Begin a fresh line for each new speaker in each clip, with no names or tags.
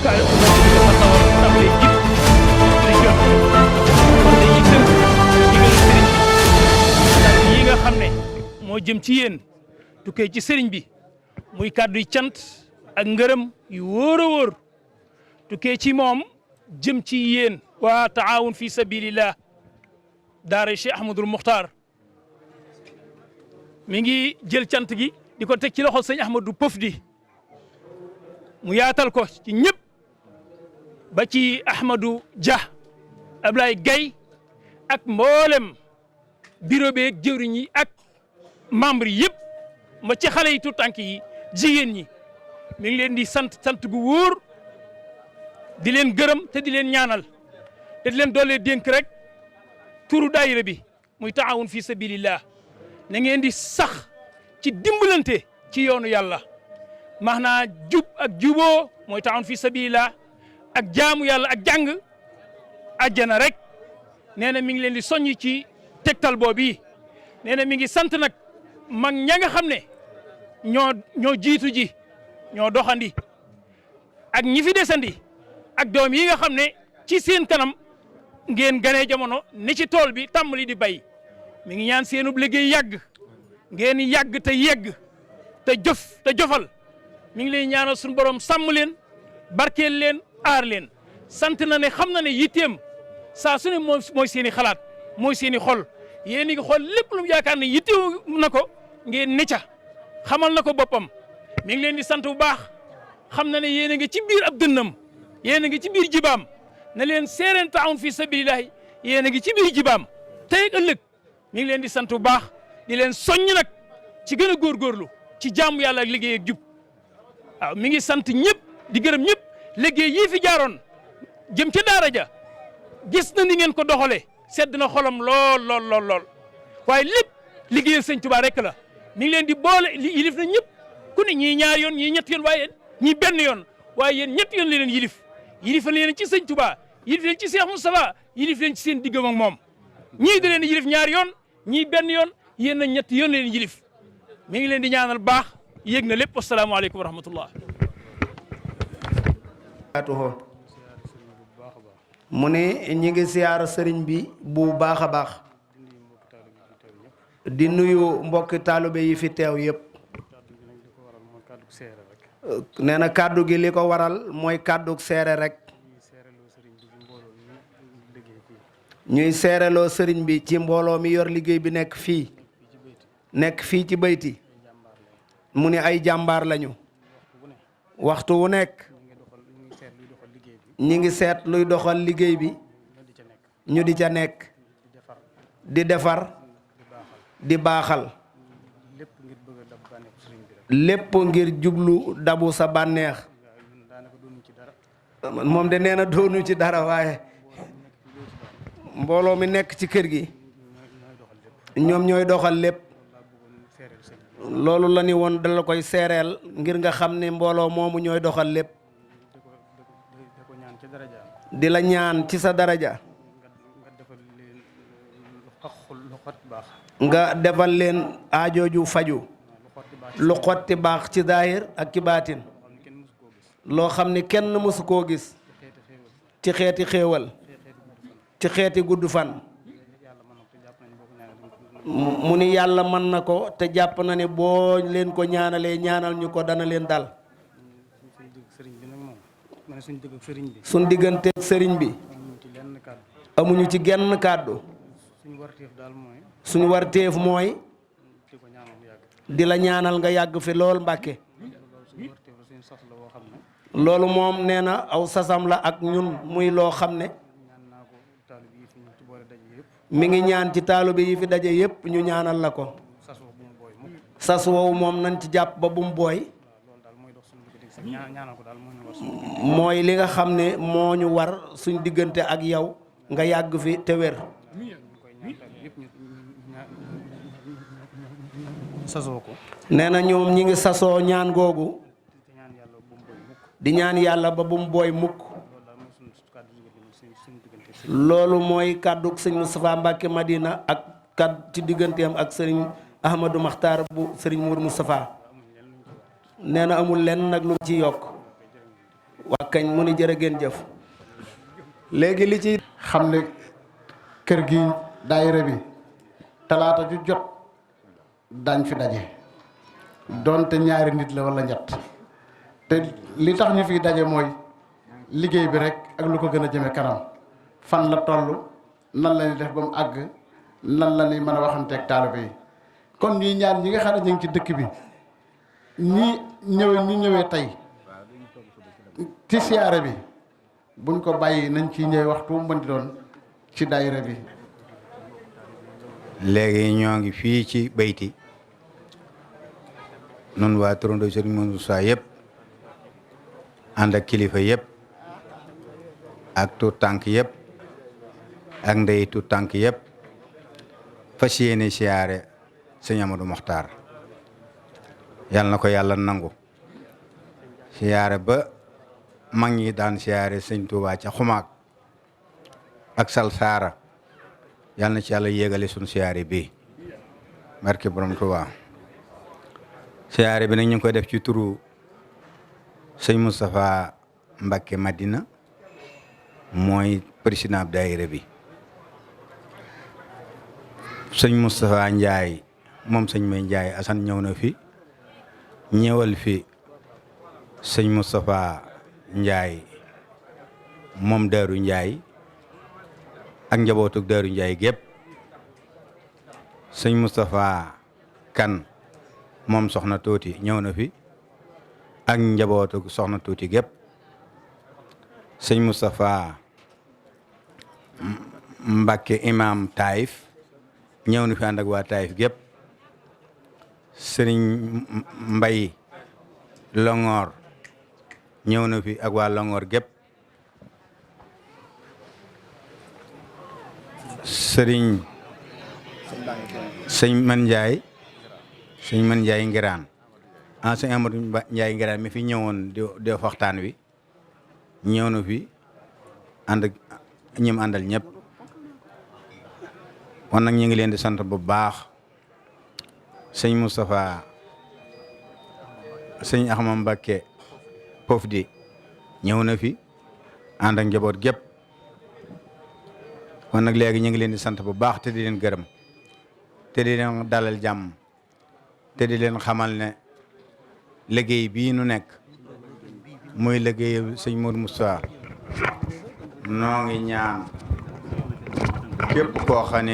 kàddu gi dafa xaw a tàmbalee jib di jot kon dañuy tënk digal sëriñ bi kàddu yi nga xam ne moo jëm ci yéen tukkee ci sëriñ bi muy kàddu yi cant ak ngërëm yu wóor a wóor tukkee ci moom jëm ci yéen waa taawun fi sabilillah daara Cheikh Ahmadul Muxtaar mi ngi jël cant gi di ko teg ci loxo sëñ Ahmadou Pofdi mu yaatal ko ci ñëpp ba ci Ahmadou Dia Ablaye Gaye ak mboolem bureau beeg jëwriñ yi ak membre yi yëpp ma ci xale yi tout tànk yi jigéen ñi mi ngi leen di sant gu wóor di leen gërëm te di leen ñaanal te di leen doolee dénk rek turu daayira bi muy taawun fi sabilillah na ngeen di sax ci dimbalante ci yoonu yàlla maanaam jub ak juboo mooy taawun fi sabilillah ak jaamu yàlla ak jàng àjjana rek nee na mi ngi leen di soññ ci tegtal boobu yi nee na mi ngi sant nag mag ña nga xam ne ñoo jiitu ji ñoo doxandi ak ñi fi desandi ak doom yi nga xam ne ci seen kanam ngeen ganee jamono ni ci tool bi tàmbali di bay mi ngi ñaan seenub liggéey yàgg ngeen yàgg te yegg te jëf te jofal mi ngi lay ñaanal suñu borom sàmm leen barkeel leen aar leen sant na ne xam na ne yitteem saa su ne mooy seen i xalaat mooy seen i xol yéen a ngi xool lépp lu mu yaakaar ne yittewu na ko ngeen ne ca xamal na ko boppam mi ngi leen di sant bu baax xam na ne yéen a ngi ci biir ab dënnam yéen a ngi ci biir jibaam na leen seereen taawun fi sabilillahi yéen a ngi ci biir jibaam tey ak ëllëg mi ngi leen di sant bu baax di leen soññ nag ci gën a góorgóorlu ci jaamu yàlla ak liggéey ak jub waaw mi ngi sant ñëpp di gërëm ñëpp liggéey yii fi jaaroon jëm ca daara ja gis na ni ngeen ko doxalee sedd na xolam lool waaye lépp liggéeyal sëñ Tuubaa rek la mi ngi leen di boole yilif na ñëpp ku ne ñii ñaar yoon ñii ñett yoon waaye ñii benn yoon waaye yéen ñett yoon leen yilifal leen ci sëñ Tuubaa yilif leen ci Cheikh Moustapha yilif leen ci seen diggam ak moom ñii da leen yilif ñaar yoon ñii benn yoon yéen na ñett yoon leen yilif mi ngi leen di ñaanal baax yéeg na lépp asalaamaaleykum wa rahmatullah
mu ne ñi ngi siyaara sëriñ bi bu baax a baax di nuyu mbokki taalibe yi fi teew yépp nee na kàddu gi li ko waral mooy kàddu seere rek ñuy seereloo sëriñ bi ci mbooloo mi yor liggéey bi nekk fii ci bayti mu ne ay jàmbaar lañu waxtu wu nekk ñi ngi seet luy doxal liggéey bi ñu di ca nekk di defar di baaxal lépp ngir jublu dabu sa bànneex moom de nee na doonu ci dara waaye mbooloo mi nekk ci kër gi ñoom ñooy doxal lépp loolu la ni woon dala koy seereel ngir nga xam ne mbooloo moomu ñooy doxal lépp di la ñaan ci sa daraja nga defal leen aajooju faju lu xotti baax ci daahir ak ci baatin loo xam ne kenn mësu koo gis ci xeeti xéewal ci xeeti gudd fan mu ni yàlla mën na ko te jàpp na ne boo leen ko ñaanalee ñaanal ñu ko dana leen dal suñ digganteeg sëriñ bi amuñu ci genn kàddu suñu warteef mooy di la ñaanal nga yàgg fi lool Mbàkke loolu moom nee na aw sasam la ak ñun muy loo xam ne mi ngi ñaan ci taalibe yi fi daje yépp ñu ñaanal la ko sas woowu moom nañ ci jàpp ba bum booy mooy li nga xam ne moo ñu war suñ diggante ak yow nga yàgg fi te wér nee na ñoom ñi ngi sasoo ñaan googu di ñaan yàlla ba bum booy mukk loolu mooy kàddug sëñ Moustapha Mbacke Madina ak kàddu ci digganteem ak sëriñ Ahmadou Makhtar bu sëriñ Mour Moustapha nee na amul lenn nag lu ci yokk waa kañ mu ni jërë ngeen jëf. léegi li ci
xam ne kër gi daayira bi talaata ju jot dañ fi daje doonte ñaari nit la walla ñett te li tax ñu fiy daje mooy liggéey bi rek ak lu ko gën a jëme kanam fan la toll nan la ñuy def ba mu àgg nan la ñuy mën a waxanteeg taalibe yi kon ñuy ñaan ñi nga xam ne ñu ngi ci dëkk bi ñu ñëwee tey ci siyaare bi buñ ko bàyyi nañ ci ñëwee waxtu mën di doon ci daayira bi.
léegi ñoo ngi fii ci bayti nun waa turandoo Serigne Modou Moussa yëpp ànd ak kilifa yëpp ak tuut tànk yëpp ak ndey tuut tànk yëpp fas yéene siyaare sëñ Amadou Mokhtar yal na ko yàlla nangu siyaare ba mag ñi daan siyaare sëñ Touba ca xumaag ak Salsaara yal na ci yàlla yéegale suñu siyaare bi barke borom Touba siyaare bi nag ñu ngi koy def ci turu sëñ Moustapha Mbacké Madina mooy président daayira bi sëñ Moustapha Ndiaye moom sëñ May Ndiaye Assane ñëw na fi ñëwal fi sëñ Moustapha Ndiaye moom Daaru Ndiaye ak njabootug Daaru Ndiaye gépp sëñ Moustapha Kan moom soxna tuuti ñëw na fi ak njabootug soxna tuuti gépp sëñ Moustapha Mbacké imam Taïf ñëw na fi ànd ak waa Taïf gépp sëriñ Mbay Longoor ñëw na fi ak waa Longoor gépp sëñ Man Njaay sëñ Man Njaay Ngiraan sëñ Amadou Njaay Ngiraan mi fi ñëwoon di waxtaan wi ñëw na fi ànd ak ñim àndal ñëpp kon nag ñu ngi leen di sant bu baax sëñ Moustapha sëñ Axma Mbacké Pofdi ñëw na fi ànd ak njaboot gépp kon nag léegi ñu ngi leen di sant bu baax te di leen gërëm te di leen dalal jàmm te di leen xamal ne liggéey bii nu nekk muy liggéey sëñ Modou Moussa noo ngi ñaan képp koo xam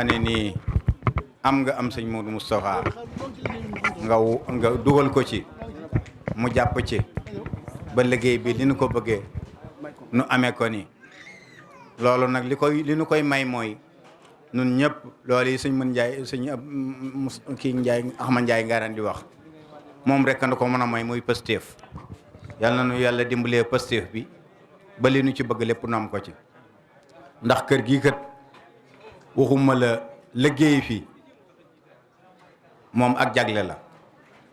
ne nii am nga am sëñ Modou Moustapha nga dugal ko ci mu jàpp ci ba liggéey bi li nu ko bëggee nu amee ko ni loolu nag li nu koy may mooy nun ñëpp loolu yi sëñ mën Njaay sëñ kii Njaay Axma Njaay Ngaaraan di wax moom rek na ko mën a may muy Pastef yàlla na nu yàlla dimbalee Pastef bi ba li nu ci bëgg lépp nu am ko ci ndax kër gii kat waxuma la liggéey fi moom ak jagle la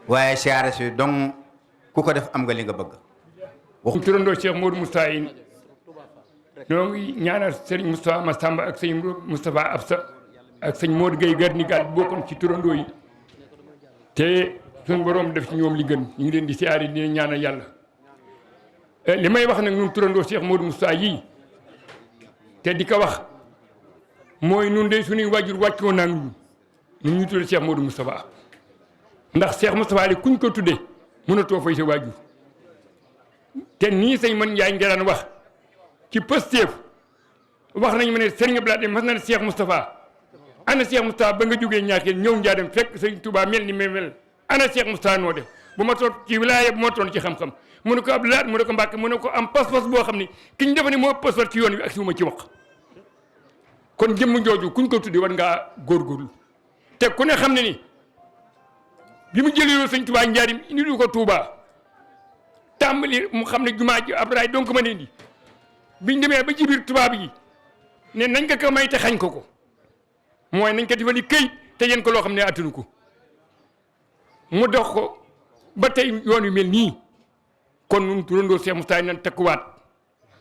waaye siyaare si donc ku ko def am nga li nga bëgg.
waxu turandoo Cheikh Modou Moustapha yi ñoo ngi ñaanal sëriñ Moustapha Massamba ak sëñ Moustapha Absa ak sëñ Modou Gueye Garnigal bokkoon ci turandoo yi te suñu borom def ci ñoom li gën ñu ngi leen di siyaare di ñaanal yàlla li may wax nag ñun turandoo Cheikh Modou Moustapha yii te di ko wax mooy nun de suñuy wàjjur wàccoo naa ñun ñu tuddee Cheikh Modou Moustapha ndax Cheikh Moustapha li kuñ ko tuddee mënatoo fay sa waajur te nii sëñ Man Njaay Ngiraan wax ci Pastef wax nañu ma ne Serigne Blade mas na ne Cheikh Moustapha ana Cheikh Moustapha ba nga jógee ñaarkeel ñëw njaaram fekk Serigne Touba mel ni mel ana Cheikh Moustapha noo def bu ma toog ci wilaaya bu ma toon ci xam-xam mu ne ko Abdou Lahad mu ne ko Mbàkke mu ne ko am pas-pas boo xam ni ki ñu defa ne moo pas-pas ci yoon wi ak si ma ci wax kon jëmm jooju kuñ ko tuddi war ngaa góorgóorlu te ku ne xam ne ni bi mu jëlee Sëñ Touba njaarim indi du ko Touba tàmbali mu xam ne jumaa ji ab raay donc ma ne di biñ demee ba ci biir tubaab yi ne nañ ko may te xañ ko mooy nañ ko defali këy te yéen ko loo xam ne attanu ko mu dox ko ba tey yoon wi mel nii kon nun turandoo Cheikh Moustapha nan takkuwaat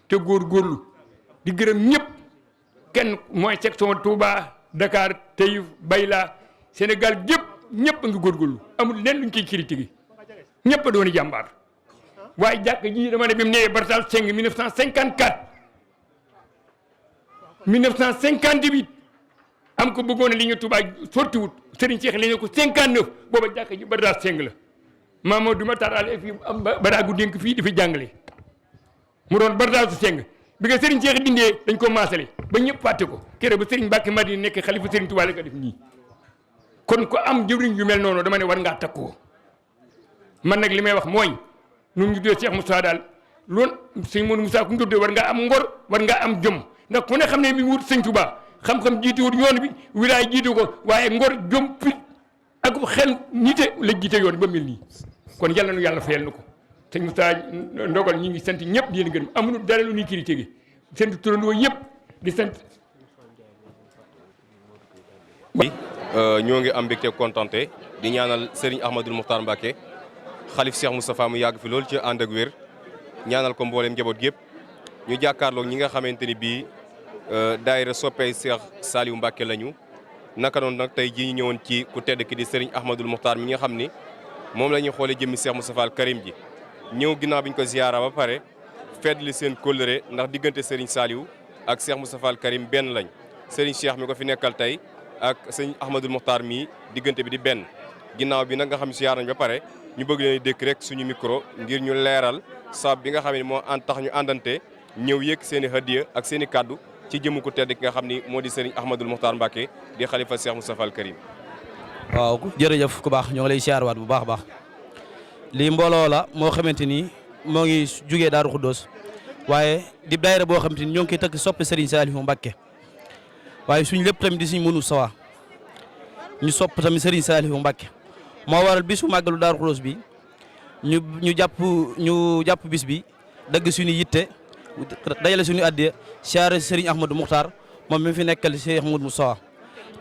te góorgóorlu di gërëm ñëpp kenn mooy section Touba Dakar Taïf Bayla Sénégal gépp ñëpp a ngi góorgóorlu amul leen luñ koy critiquer ñëpp a dooni jàmbaar waaye jàkk ji dama ne bi mu nee Bartal Seng 1958 am ko bëggoon li ñu Touba sottiwut Serigne Cheikh li ñu ko 59 booba jàkk ji Bartal Seng la Mamadou Matar Al fi am baraagu dénk fii di fi jàngale mu doon Bartal Seng bi nga Serigne Cheikh dindee dañ ko maasale ba ñëpp fàtte ko kere ba Serigne Mbacke Madina nekk xalifa Serigne Touba la ko def nii kon ko am jëwriñ yu mel noonu dama ne war ngaa takkoo man nag li may wax mooy ñun ñu tuddee Cheikh Moussa daal loolu sëñ Modou Moussa ku ñu tuddee war ngaa am ngor war ngaa am jom ndax ku ne xam ne bi wut sëñ Touba xam-xam jiituwut yoon bi wilaay jiitu ko waaye ngor jom fit ak xel nite la jiite yoon ba mel nii kon yàlla nu yàlla fayal na ko sëñ Moussa ndogal ñi ngi sant ñëpp di leen gërëm amuñu dara lu ñuy critiqué seen turandoo yëpp di sant.
ñoo ngi am mbégte kontaante di ñaanal Serigne Ahmadul Muxtaar Mbacke xalif Cheikh Moustapha mu yàgg fi loolu ci ànd ak wér ñaanal ko mbooleem njaboot gépp ñu jàkkaarloog ñi nga xamante ni bii daayira soppey Cheikh Saliou Mbacke lañu naka noonu nag tey jii ñu ñëwoon ci ku tedd ki di Serigne Ahmadul Muxtaar mi nga xam ni moom la ñuy xoolee jëmmi Cheikh Moustapha al Karim ji ñëw ginnaaw bi ñu ko ziyaara ba pare feddli seen kóllëre ndax diggante Serigne Saliou ak Cheikh Moustapha al Karim benn lañ Serigne Cheikh mi ko fi nekkal tey ak sëñ Ahmadul Muxtaar mii diggante bi di benn ginnaaw bi nag nga xam ne ziyaara nañ ba pare ñu bëgg leen dékk rek suñu micro ngir ñu leeral sabab bi nga xam ne moo tax ñu àndante ñëw yëg seen i hadiya ak seen i kaddu ci jëmu ko tedd ki nga xam ni moo di Serigne Ahmadul Muxtaar Mbacke di xalifa Cheikh Moustapha al Karim.
waaw jërëjëf ku baax ñoo ngi lay siyaarwaat bu baax a baax lii mbooloo la moo xamante ni moo ngi jugee Daaru Xuddoos waaye di daayira boo xamante ni ñoo ngi koy tëkk soppe Serigne Saliou Mbacke waaye suñ lépp tamit di suñ mënu sawa ñu sopp tamit Serigne Saliou Mbacke moo waral bisu màggalu Daaru Xuddoos bi ñu jàpp bis bi dagg suñu yitte dajale suñu addiya siyaare Serigne Ahmadou Muxtaar moom mi fi nekkal Cheikh Modou Moustapha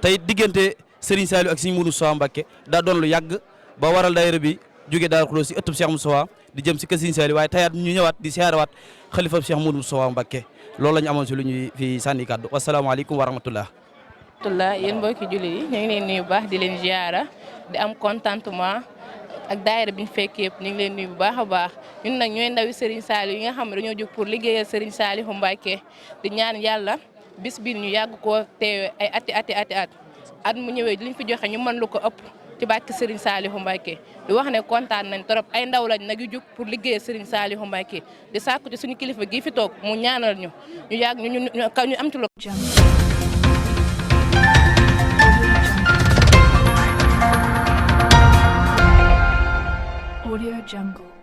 tey diggante Serigne Saliou ak Serigne Modou Moustapha Mbacke daa doon lu yàgg ba waral daayira bi jóge Daaru Xuddoos si ëttub Cheikh Moustapha di jëm si kër Serigne Saliou waaye tayaat ñu ñëwaat di siyaarewaat xalifa Cheikh Modou Moustapha Mbacke loolu la ñu amoon si lu ñuy fi sànni kàddu wasalaamaaleykum wa rahmatullah
yéen mbokki jullit yi ñu ngi leen nuyu bu baax di leen ziara di am contentement ak daayira bi ñu fekk yëpp ñu ngi leen nuyu bu baax a baax ñun nag ñooy ndawi Serigne Saliou yi nga xam ne dañoo jóg pour liggéeyal Serigne Saliou Mbacke di ñaan yàlla bis bi ñu yàgg koo teewe ay at mu ñëwee liñ fi joxe ñu mën lu ko ëpp ci barke Serigne Saliou Mbacke di wax ne kontaan nañ trop ay ndaw lañ nag yu jóg pour liggéeyal Serigne Saliou Mbacke di sàkku ci suñu kilifa gii fi toog mu ñaanal ñu yàgg ñu am ci lu
Audio Jungle.